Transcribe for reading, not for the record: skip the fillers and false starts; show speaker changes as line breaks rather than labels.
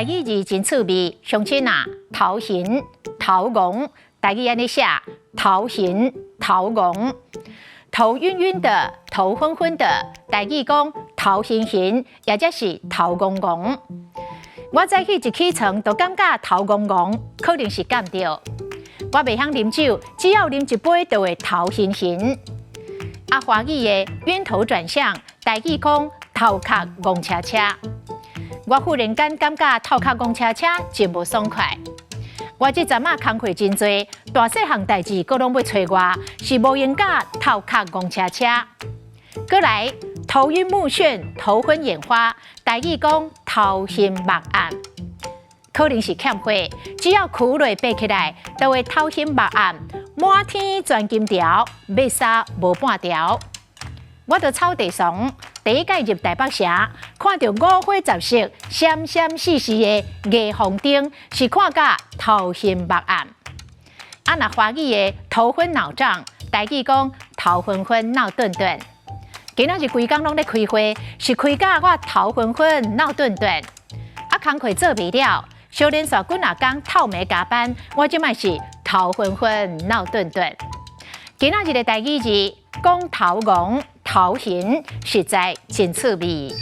台語字真趣味，鄉親啊，頭暈、頭戇，台語按呢寫，頭暈、頭戇，頭暈暈的，頭昏昏的，台語講頭暈暈，抑者是頭戇戇。我早起一起床就感覺頭戇戇，可能是感著。我袂曉啉酒，只要啉一杯就會頭暈暈。啊，華語的暈頭轉向，台語講頭殼戇車車。我忽然間感覺頭殼戇車車，真無爽快。我這陣仔工課真濟，大細項代誌閣攏欲揣我，是無閒甲頭殼戇車車。閣來頭暈目眩、頭昏眼花，台語講頭昏目暗，可能是欠火，只要跍落爬起來，就會頭昏目暗，滿天鑽金條，欲殺無半條。我佇草地上第一擺入台北城，看著五花十色、閃閃爍爍的霓虹燈，是看甲頭昏目暗。啊，若華語的頭昏腦脹，台語講頭昏昏腦頓頓。今仔日規工攏咧開會，是開甲我頭昏昏腦頓頓。啊，工課做袂了，小連續幾若工透暝加班，我這擺是頭昏昏腦頓頓。今仔日的台語字講頭戇頭暈，實在真趣味。